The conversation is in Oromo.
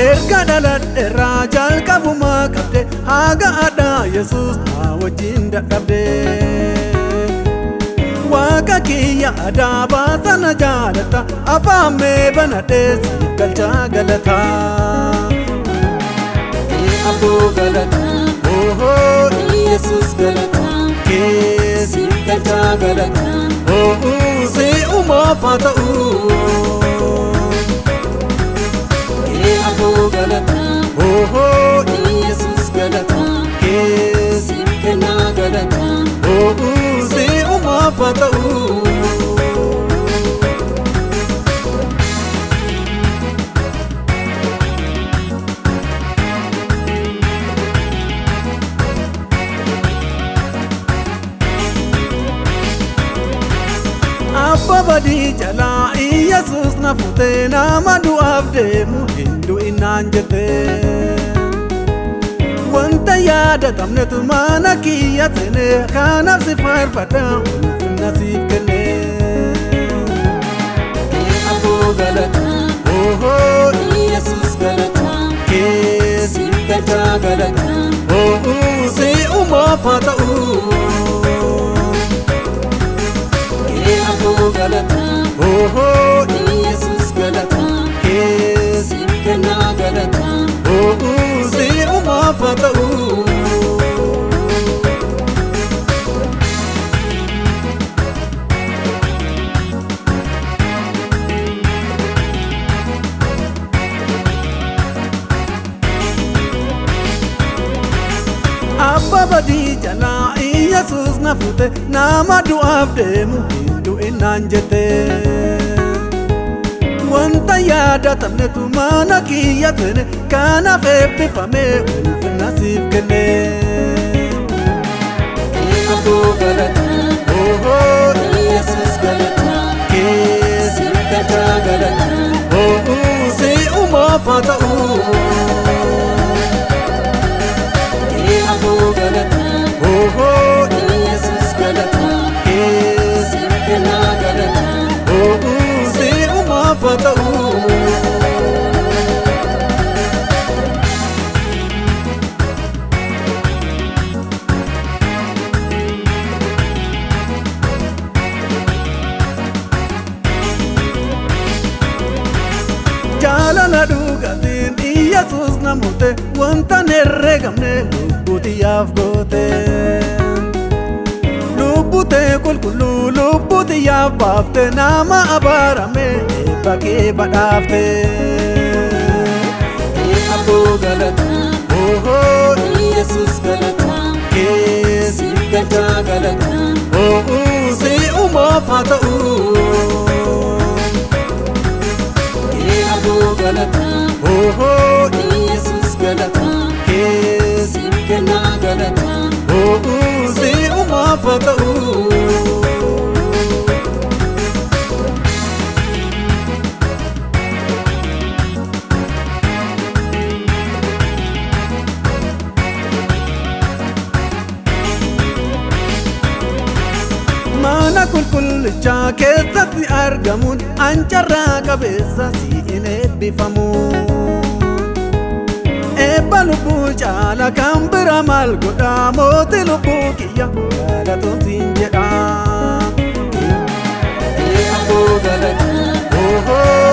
Erga dhaladheerraa jalqabumaa qabde haga addaa Yesuus na wajjin dadhabde. Waaqa kiyya aadaa baasana jaalata afaan mee banadhee siif galchaa galataa. Abboo galata, Ohoo Yesuus galata, keessi siif galchaa galata, oo'uu si uumaaf haa ta'u. Abboo galata, Ohoo Yesuus galata, keessi siif kennaa galata, oo'uu si uumaaf haa ta'u. Abba badii jalaa Yesuus na fuutee nama du'aaf deemu hin du'inaan jettee. Wanta yaadatamnetu mana kiyya seenee kanaaf si faarfadha ulfina siif kennee. Abboo galata, Ohoo Yesuus galata, keessi siif galchaa galata, oo'uu si uumaaf haa ta'u. Abboo galata, Ohoo Yesuus galata, keessi siif kennaa galata, oo'uu si uumaaf haa ta'u. Abba badii jalaa Yesuus na fuute nama du'aaf deemu hin du'inaan jette. Wanta yaadatamnetu mana kiyya seene kanaaf eebbifamee ulfina siif kenne. Abboo galata, Ohoo Yesuus galata, keessi siif galchaa galata, oo'uu si uumaaf haa ta'u. Abboo galata, Ohoo Yesuus galata, keessi siif kennaa galata, oo'uu si uumaaf haa ta'u. Jaalala dhugaatiin Yesuus na mute wanta hin herreegamne lubbuu xiyyaaf goote. Lubbuu tee qulqulluu lubbuu xiyyaaf baafte nama abaarame eebba kee badhaafte. Abboo galata, Ohoo Yesuus galata, keessi siif galchaa galata, oo'uu si uumaaf haa ta'u. Abboo galata, Ohoo Yesuus galata, keessi siif kennaa galata, oo'uu si uumaaf haa ta'u. Mana qulqullichaa keessatti argamuun ancarraa qabeessa siin eebbifamu. Eebba lubbuu caala kan bira maal godhaa mootii lubbuu kiyya galatoomsiin jedha. Abboo galata, Ohoo